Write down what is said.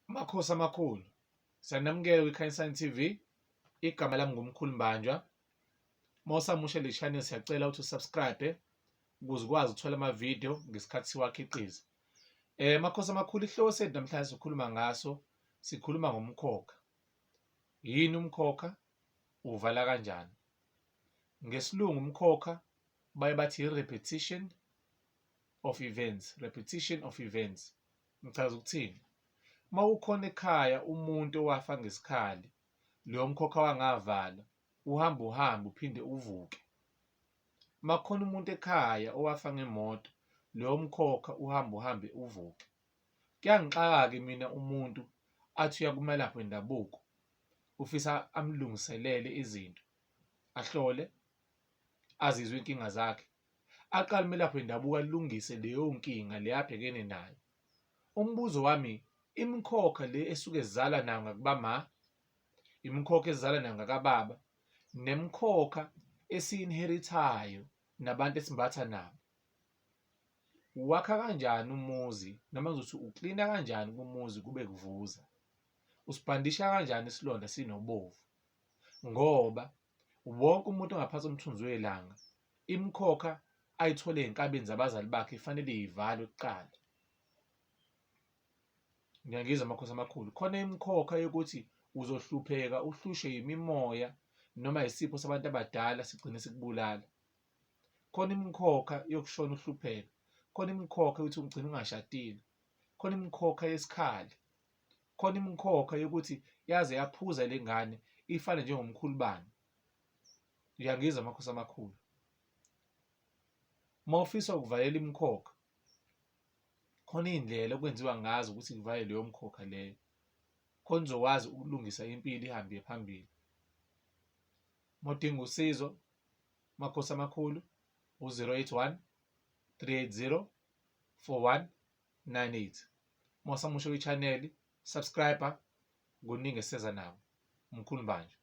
Makhosi amakhulu, siyanamukela kwiKhanyisani TV. Igama lami nguMkhulu Mbanjwa. Uma usamusha le channel siyacela ukuthi usubscribe ukuze ukwazi ukuthola ama-video ngesikhathi siwakhiqiza. Makhosi amakhulu, isihloko sethu namhlanje sikhuluma ngaso, sikhuluma ngomkhokha. Yini umkhokha? Uvala kanjani? Ngesilungu umkhokha baye bathi i-repetition of events, repetition of events. Ngichaza ukuthini? Uma kukhona ekhaya umuntu owafa ngesikhali, loyo mkhokha wangavala, uhamba uhambe uphinde uvuke. Uma kukhona umuntu ekhaya owafa ngemoto, loyo mkhokha uhamba uhambe uvuke. Kuyangixaka-ke mina umuntu athi uya kumelaphi wendabuko, ufisa amlungiselele izinto, ahlole, azizwe iy'nkinga zakhe, aqale umelaphi wendabuko alungise leyo nkinga le abhekene nayo. Umbuzo wami, imikhokha le esuke zalwa nayo ngakubama, imikhokha ezizalwa nayo ngakababa, nemikhokha esiyi-inherit-ayo nabantu esimbatha nabo. Uwakha kanjani umuzi noma ngizothi uklina kanjani kumuzi kube kuvuza? Usibhandisha kanjani isilonda sinobovu? Ngoba wonke umuntu ongaphansi komthunzi welanga imikhokha ayithole ey'nkabeni zabazali bakhe ifanele ivalwe kuqala. Ngiyangizwa amakhosi amakhulu. Khona imikhokha yokuthi uzohlupheka uhlushwe yimimoya noma isipho sabantu abadala sigcine sikubulala. Khona imikhokha yokushona uhlupheka. Khona imikhokha yokuthi ugcine ungashadile. Khona imikhokha yesikhali. Khona imikhokha yokuthi yaze yaphuza le ngane ifane njengomkhulubane. Uyangizwa amakhosi amakhulu. Uma ufisa ukuvalela imikhokha, khona iy'ndlela okwenziwa ngazo ukuthi kuvale leyo mkhokha leyo. Khona uzokwazi ukulungisa impilo ihambe iye phambili. Uma udinga usizo, Makhosi amakhulu, u-081 380 4198. Uma usamusha kwi-channel, subscribe, kuningi esiseza nako. Mkhulu Mbanjwa.